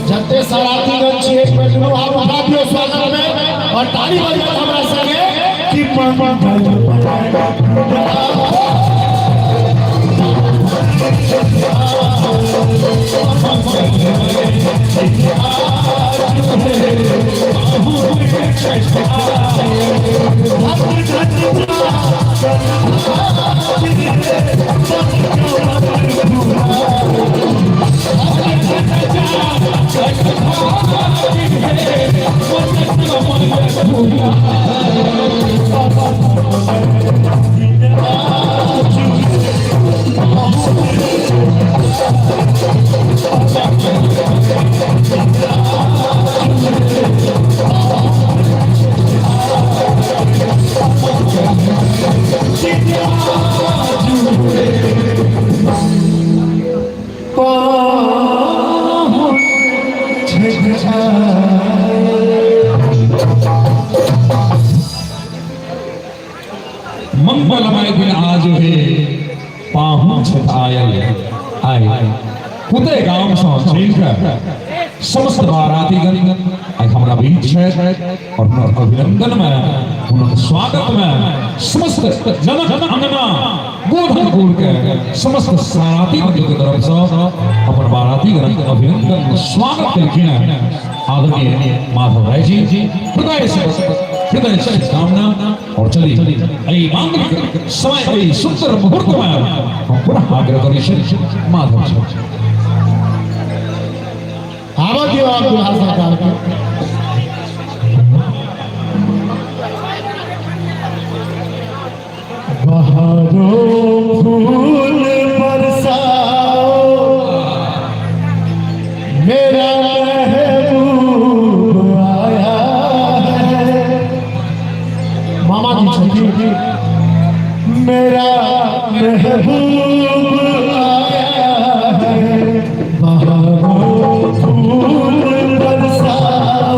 जते सरातीगण छी एक बेर दुनू हाथ उठा दियौ स्वागत में और ताली बजाउ हमरा संगे कि मंगलमय दिन आज हे पाहुन छथि आयल आइ पुते गाम सँ चलि कऽ समस्त बारातीगण आइ हमरा बीच छथि और हुनकर अभिनंदन में हुनकर स्वागत में समस्त जनक अंगना गोधनपुर के समस्त साराती बंधु के तरफ से अपन बारातीगण के अभिनंदन स्वागत केलखिन हैं आदरणीय माधव राय जी। हृदय से हृदय से कामना और चली एहि मांगलिक समय एहि सुंदर मुहूर्त में हम पुनः आग्रह करै छी माधव जी। आबऽ दियौ आब दुल्हा सरकार के। बहारों फूल बरसाओ मेरा महबूब आया है। मामा जी छथिन। मेरा महबूब आया है। बहारों फूल बरसाओ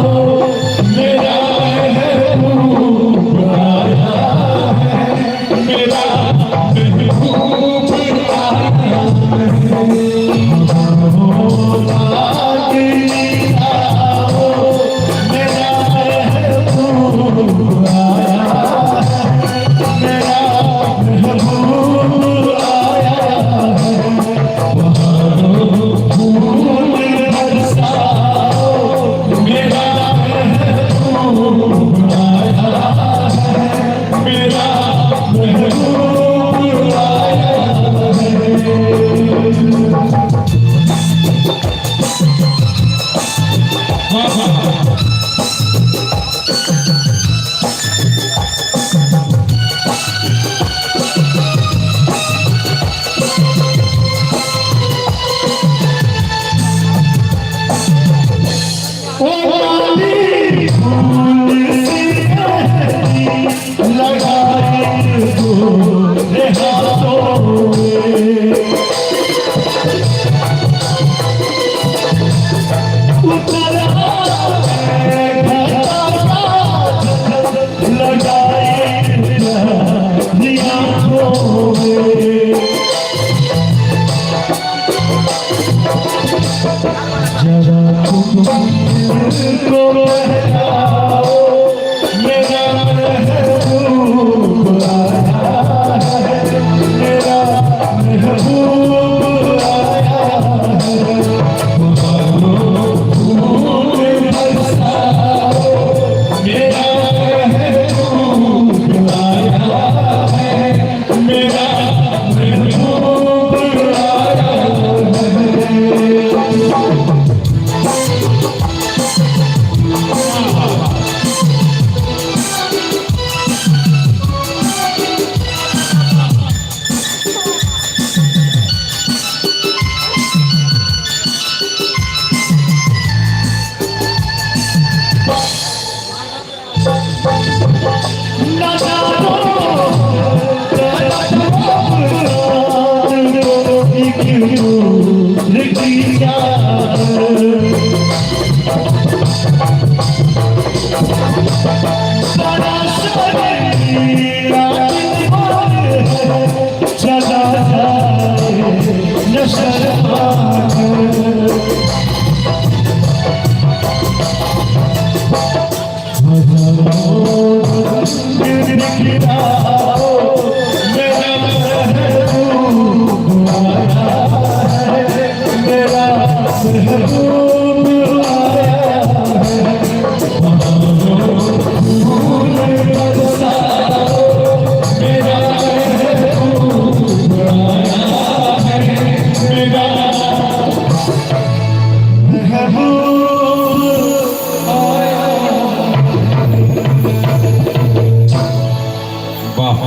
वाह।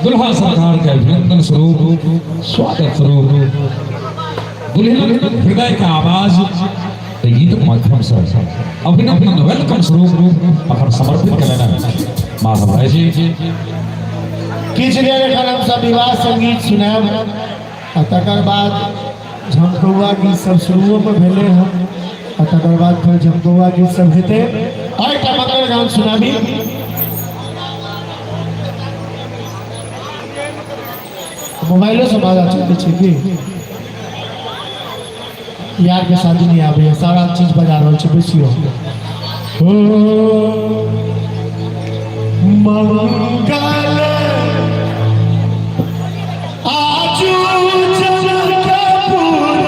दुल्हा सरकार के अभिनंदन स्वरूप, स्वागत स्वरूप दुल्हन हृदय का आवाज गीत के माध्यम से अभिनंदन welcome स्वरूप अखन समर्पित कयलनि माधव राय जी। किछु देर एखन हमसब विवाह संगीत सुनायब आ तकर बाद झमकौआ गीत सब शुरुओमे भेलै हन आ तकर बाद फेर झमकौआ गीत सब हेतै। आ एकटा मंगल गान सुनाबी। मोबाइलो से बाजा चलै छै की? यार के शादी नहीं आबैया, सारा चीज बजा रहल छै। बैसियो। हो मंगल आजू जनकपुर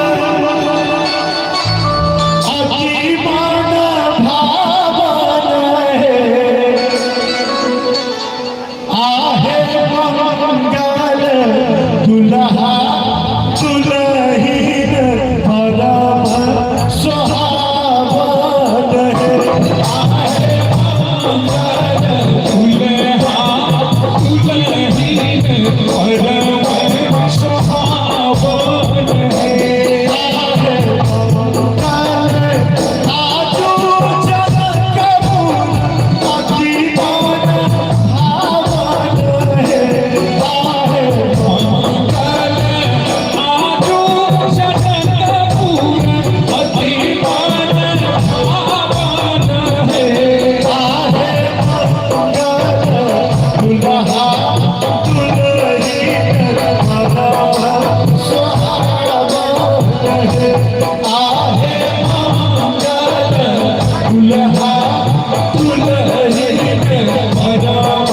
अति मन भावन है, आहे मंगल दुल्हा दुल्हिन परम सुहावन है। आहे दुल्हा दुल्हिन परम सुहावन है। आहे मंगल आजू जनकपुर अति मन भावन है। आहे मंगल आजू जनकपुर अति मन भावन है। आहे मंगल दुल्हा दुल्हिन परम सुहावन है। आहे मंगल दुल्हा दुल्हिन परम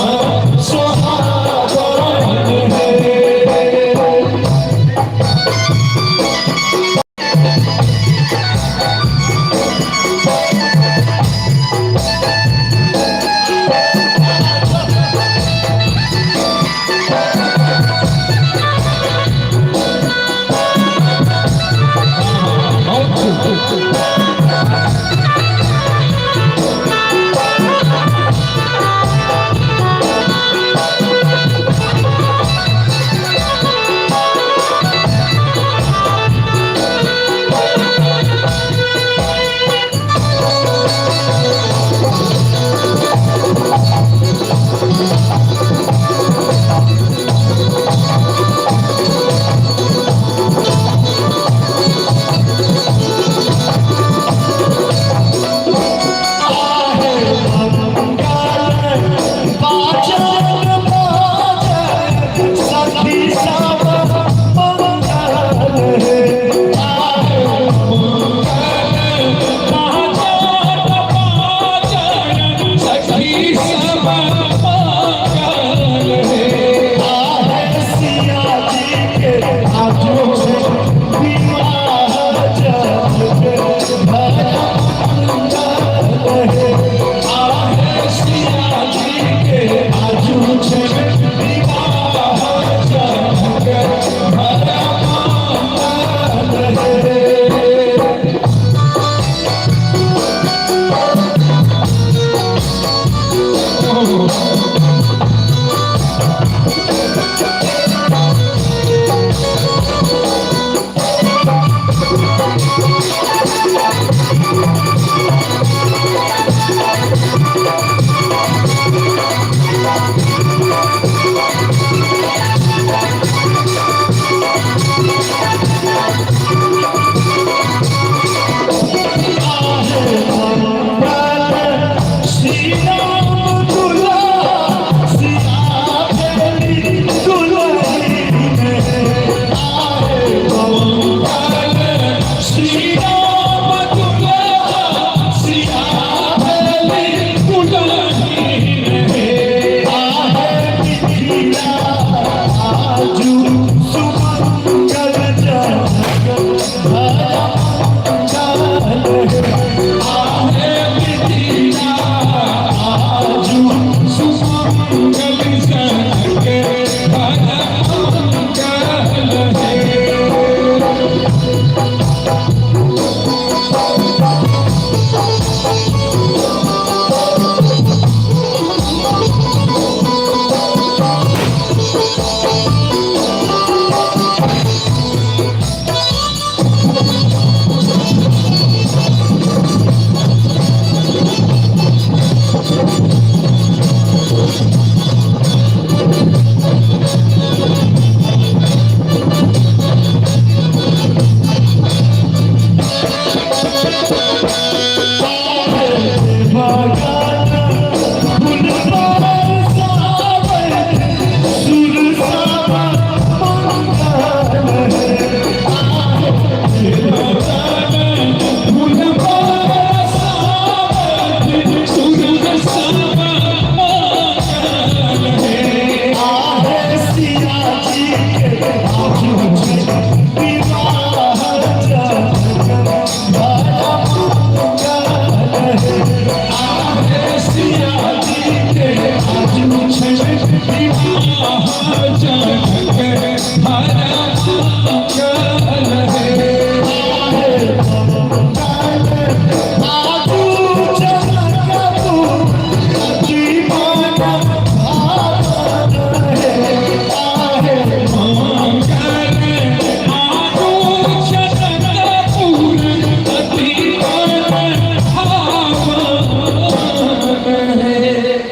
सुहावन है। बहुत खूब।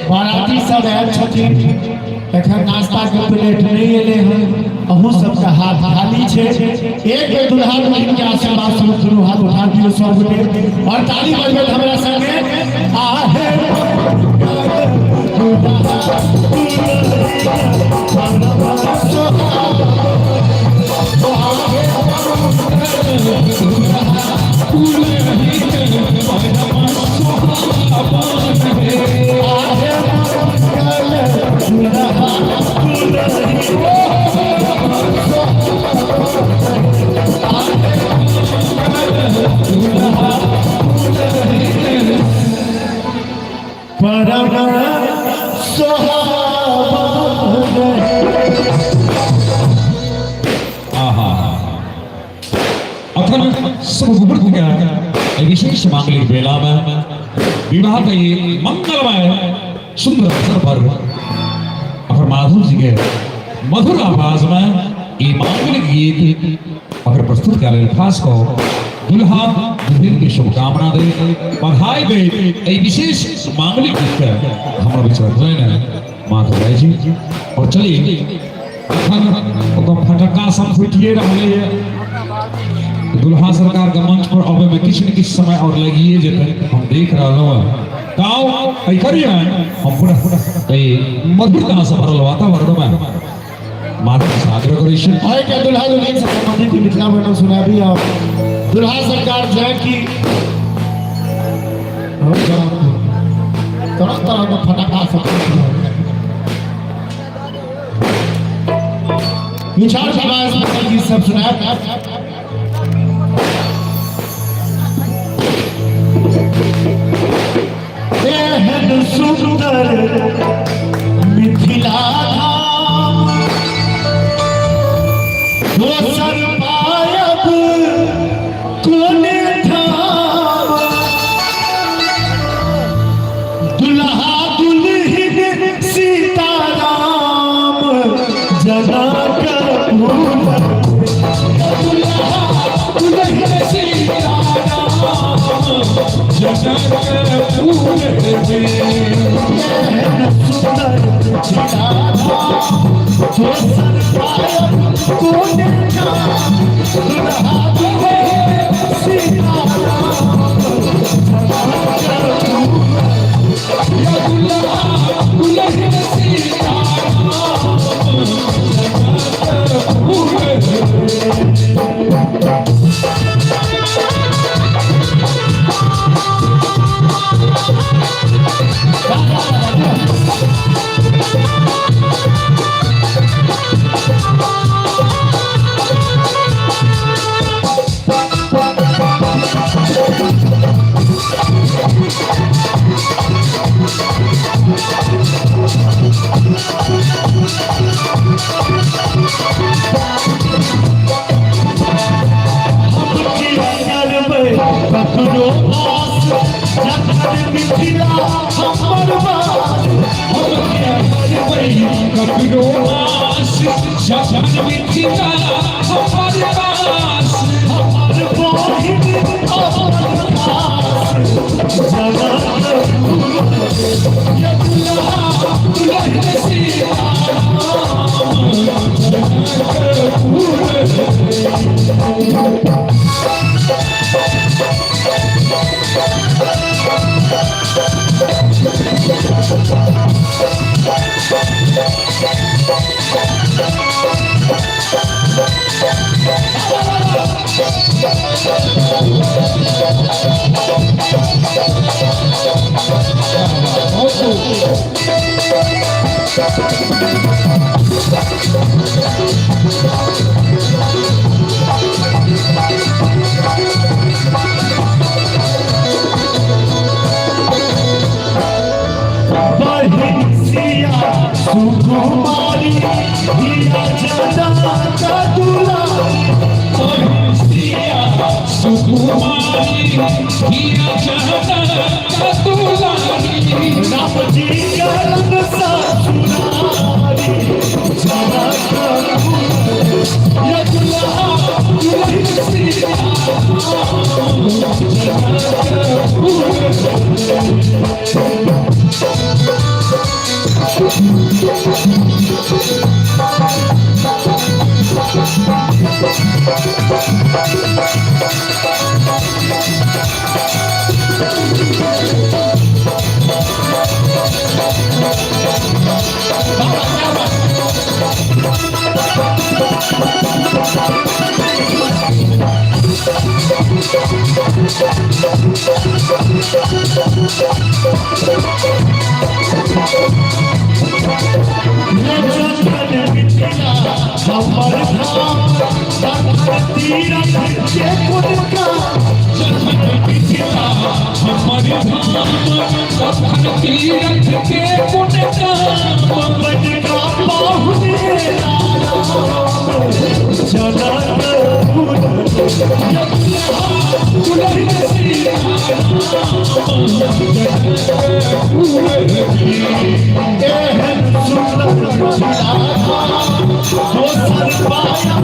बाराती सब आयल छथिन, एखन नाश्ता के प्लेट नहीं एले हन, अहूँ सबके हाथ खाली छे। एक बेर दुल्हा दुल्हन के आशीर्वाद स्वरूप दुनू हाथ उठा दियौ सब गोटे और ताली बजबैत हमरा संगे आहे। परम सोहावन। आहा, अखन शुभ मुहूर्त के एहि विशेष मांगलिक बेला में विवाह के ये मंगलमय सुंदर अवसर पर अगर माधव जी के मधुर आवाज में ये मांगलिक गीत अगर प्रस्तुत कर खास को दुल्हा दुल्हन के शुभकामना दे बधाई दे एहि विशेष मांगलिक गीत के हमरा बीच रखलनि माधव राय जी। और चलिए अखन ओकर फटक्का सब फूटिए रहलैए, दुल्हा सरकार के मंच पर अबे में किछु ने किछु समय और लगिए जेतै, हम देख रहलहुँ हँ। गाँव एहि करिए हम पुनः एहि मधुरता से भरल वातावरण में माधव से आग्रह करै छी। और एक दुल्हा दुल्हन से संबंधित मिथिला वर्णन सुनाबी। और दुल्हा सरकार जाए कि तरह तरह के फटाका सब फूट रहल। विचार समाज गीत सब सुनाब। एहन सुंदर मिथिला धाम दोसर पायब कोने ठाम, दुल्हा दुल्हिन सीताराम जनक ककरो आस जखन मिथिला हमर बास, हम किया करबै ककरो आस जखन मिथिला हमर बास, हमर बहिन अपन खास जनक दुल्हन सीताराम जनकपुर। सुकुमारी हिया जनक दुलारी। सुकुमारी हिया जनक दुलारी। राम जी चरण ससुरारी जनक यदुलहा दुलहिन सिया जनक मिथिला हमर धाम तखन तीरथ के कुनका। जखन मिथिला हमर धाम तखन तीरथ के पुण्यकाम। बनका पाहुने जनकपुर दुलहिन सिया एहन सुन्दर मिथिला दोसर पाया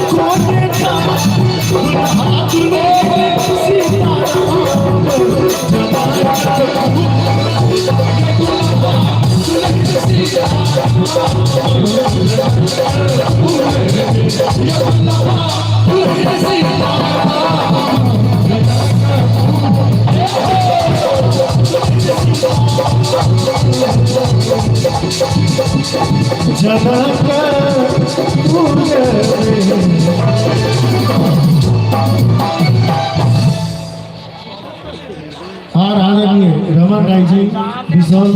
कोने का। दुल्हा दुल्हन सीता जनकपुर जनकपुर। और आदरणीय रमन राय जी विशाल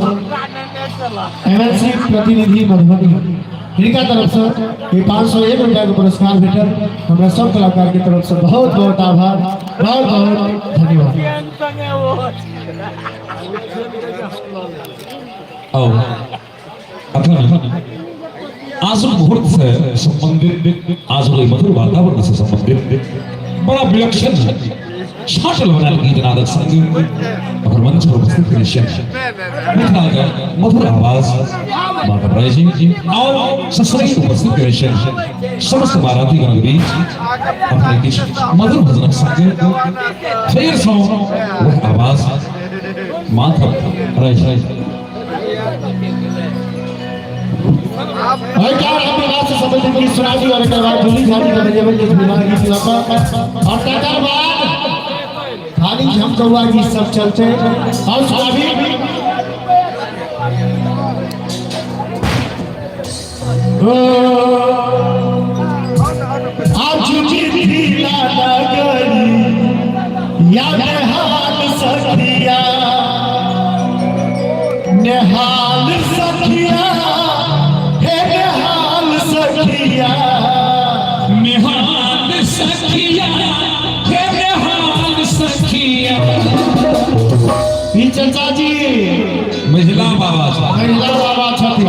एमएलसी प्रतिनिधि मधुबनी, हिनका तरफ से ये 501 रुपया के पुरस्कार भेटल। हमरा सब कलाकार के तरफ से बहुत बहुत आभार, बहुत बहुत धन्यवाद। आओ अखन आजुक मुहूर्त से संबंधित, आजुक मधुर वातावरण से संबंधित बड़ा विलक्षण छाटल बनाल गीत नादक संग अगर मंच पर उपस्थित कृष्ण मिथिला के मधुर आवाज माधव राय जी और ससुराल उपस्थित कृष्ण समस्त बाराती गण के बीच अपने किछु मधुर भजनक संग फेर सँ वह आवाज माधव राय जी। और क्या अपने बात से संबंधित गीत सुना दी और एकर बाद दुली झाड़ी के बजेबल के विवाह गीत लगा और तकर बाद खाली झमकौआ गीत सब चलते और सुनाबी। आज मिथिला नगरी या नेहाल सखिया, नेहाल सखिया, हे नेहाल सखिया, नेहाल सखिया, हे नेहाल सखिया। ई चचा जी महिला बाबा महिला बाबा छथिन।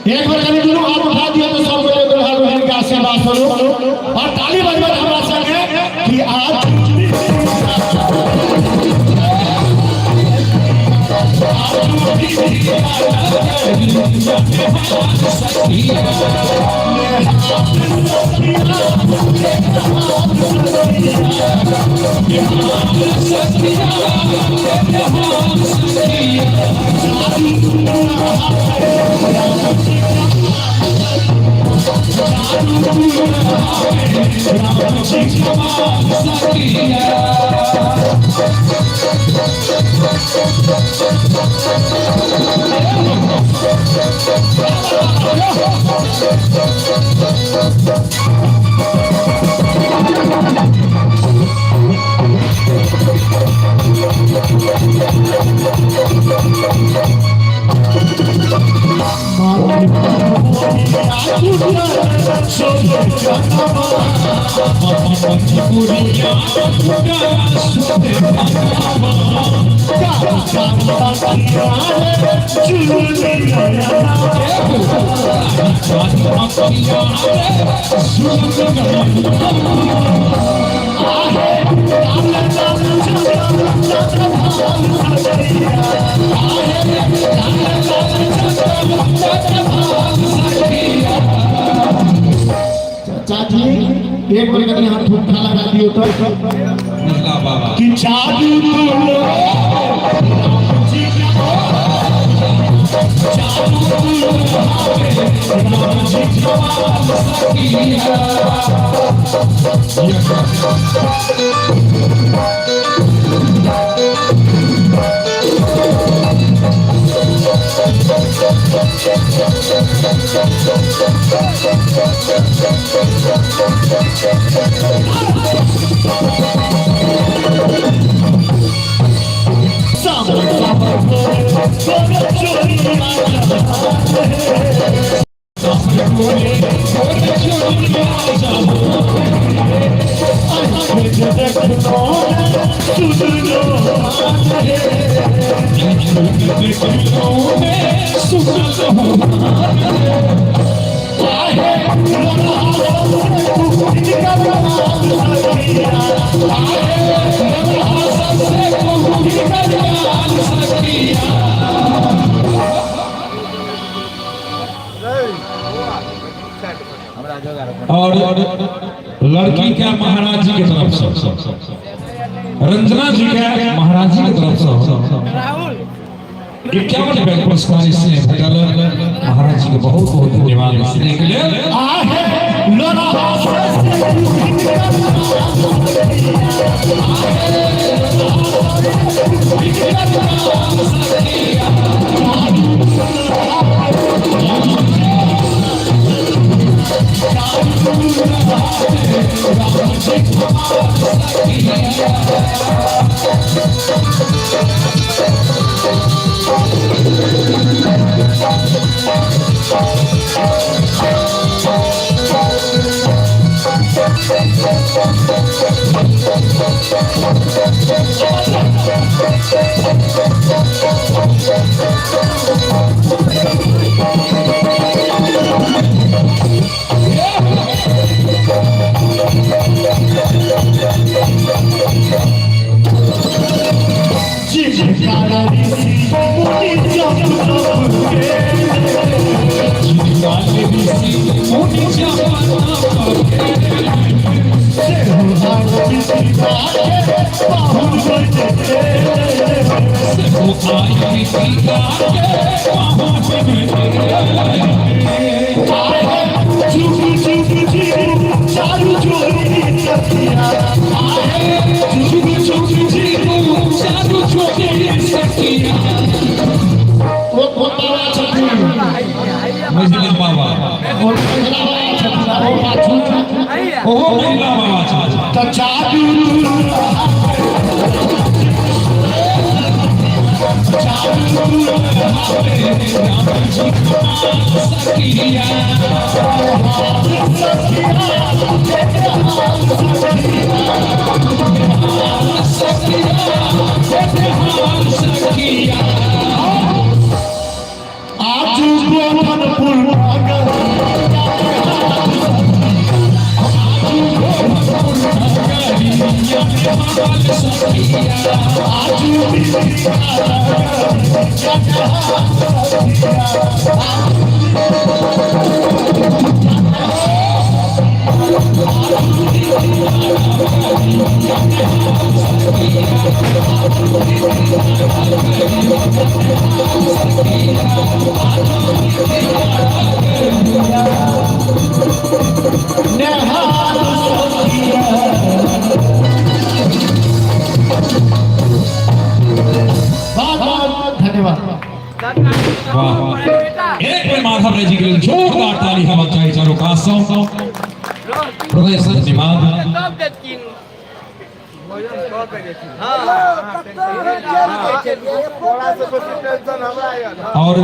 एक बार कभी दुनू हाथ उठा दियो तो सब गोटे दुल्हा दुल्हन के आशीर्वाद स्वरूप और ताली बजबत हमरा संगे कि आज चाची एक बार कनी हाथ ठुमका लगा दियो तो बाबा कि जादू और लड़की के महाराज जी के तरफ से, रंजना जी के महाराज जी के तरफ से 51 रुपया पुरस्कार इसने भेटल। महाराज जी के बहुत बहुत धन्यवाद इसने के लिए। महिला बाबा, ओहो महिला बाबा छथिन। धन्यवाद। वाह, एक बार माधव जी के लिए जोरदार ताली हवा चाहिए चारों कात से। हृदय से धन्यवाद। और